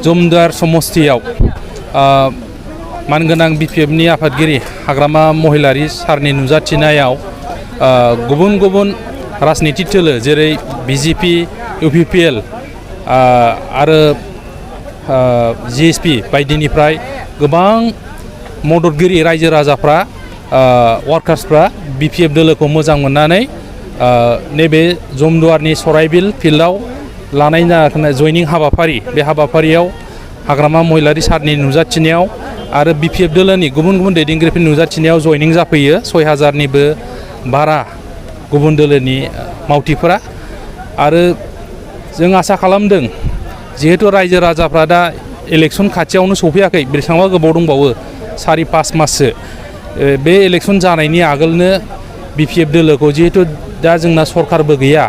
जमदुवार समस्तियाव मानगोनां बिपिएफनि आफादगिरि हाग्रामा महिलारि सारनि नुजाथिनायाव गुबुन गुबुन राजनीति दोलो जेरै बिजेपि इउपिपिएल आरो जिएसपि बायदिनिफ्राय गोबां मददगिरि रायजो राजाफ्रा वार्कार्सफ्रा बिपिएफ दोलोखौ मोजां मोननानै नैबे जमदुवारनि सराइबिल फिल्डआव लानाय जयनिं हाबाफारि बे हाबाफारियाव हाग्रामा महिलारि सारनि नुजाथिनायाव आरो बिपिएफ दोलोनि गुबुन गुबुन दैदेनगिरिफोरनि नुजाथिनायाव जयनिं जाफैयो 6000निबो बारा गुबुन दोलोनि मावथिफोरा आरो जों आसा खालामदों जिहेतु रायजो राजाफ्रा दा इलेक्सन खाथियावनो सफैयाखै बेसेबांबा गोबाव दंबावो 4-5 माससो बे इलेक्सन जानायनि आगोलनो बिपिएफ दोलोखौ जिहेतु दा जोंना सरकारबो गैया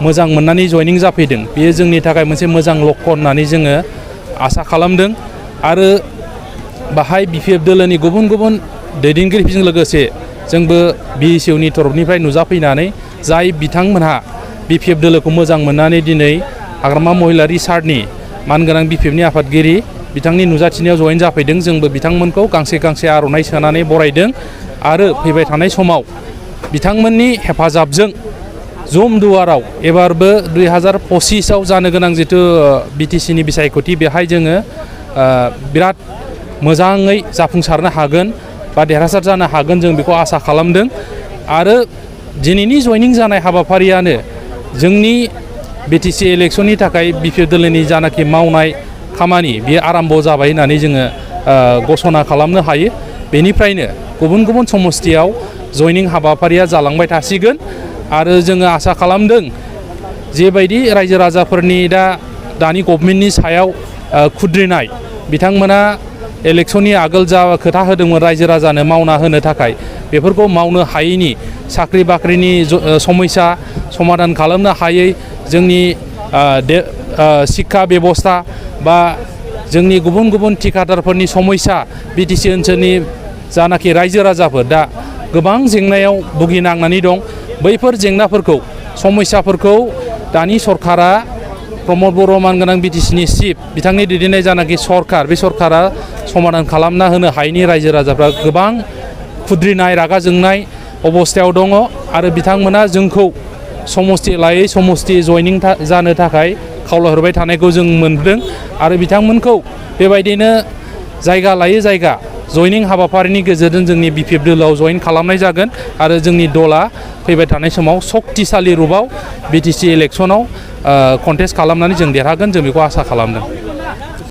मोजां मोननानै जयनिं जाफैदों बेयो जोंनि थाखाय मोनसे मोजां लक्ष्य होननानै जोङो आसा खालामदों आरो बाहाय बिपिएफ दोलोनि गुबुन गुबुन दैदेनगिरिफोरजों लोगोसे जोंबो बिएसइउनि तरफनिफ्राय नुजाफैनानै जाय बिथांमोनहा बिपिएफ दोलोखौ मोजां मोननानै दिनै हाग्रामा महिलारि सारनि मानगोनां बिपिएफनि आफादगिरि बिथांनि नुजाथिनायाव जयेन जाफैदों जोंबो बिथांमोनखौ गांसे गांसे आर'नाइ सोनानै बरायदों आरो फैबाय थानाय समाव बिथांमोननि हेफाजाबजों जमदुवाराव एबारबो 2025आव जानो गोनां जितु बिटिसिनि बिसायख'थि बेहाय जोङो बिराद मोजाङै जाफुंसारनो हागोन बा देरहासार जानो हागोन जों बेखौ आसा खालामदों आरो दिनैनि जयनिं जानाय हाबाफारियानो जोंनि बिटिसि इलेक्सननि थाखाय बिपिएफ दोलोनि जानाखि मावनाय खामानि बेयो आराम्भ जाबाय होननानै जोङो घोषणा खालामनो हायो बेनिफ्रायनो गुबुन गुबुन समस्तियाव जयनिं हाबाफारिया जालांबाय थासिगोन आरो जोङो आसा खालामदों जेबायदि रायजो राजाफोरनि दानि गभर्नमेन्टनि सायाव खुद्रिनाय बिथांमोना इलेक्सननि आगोल जा खोथा होदोंमोन रायजो राजानो मावना होनो थाखाय बेफोरखौ मावनो हायैनि साख्रि बाख्रिनि समस्या समाधान खालामनो हायै जोंनि शिक्षा बेबस्था बा जोंनि गुबुन गुबुन थिकादारफोरनि समस्या बिटिसि ओनसोलनि जानाखि रायजो राजाफोर दा गोबां जेंनायाव भुगिनांनानै दं बैफोर जेंनाफोरखौ समस्याफोरखौ दानि सरकारा प्रमद बर' मानगोनां बिटिसिनि चिफ बिथांनि दैदेननाय जानाखि सरकार बे सरकारा समाधान खालामना होनो हायैनि रायजो राजाफ्रा गोबां खुद्रिनाय रागा जोंनाय अबस्थायाव दङ आरो बिथांमोना जोंखौ समस्ति लायै समस्ति जयनिं जानो थाखाय खावलायहरबाय थानायखौ जों मोनदों आरो बिथांमोनखौ बेबायदिनो जायगा लायै जायगा जयनिं हाबाफारिनि गेजेरजों जोंनि बिपिएफ दोलोआव जयेन खालामनाय जागोन आरो जोंनि दला फैबाय थानाय समाव सक्तिशालि रुपाव बिटिसि इलेक्सनाव कन्टेस्ट खालामनानै जों देरहागोन जों बेखौ आसा खालामदों।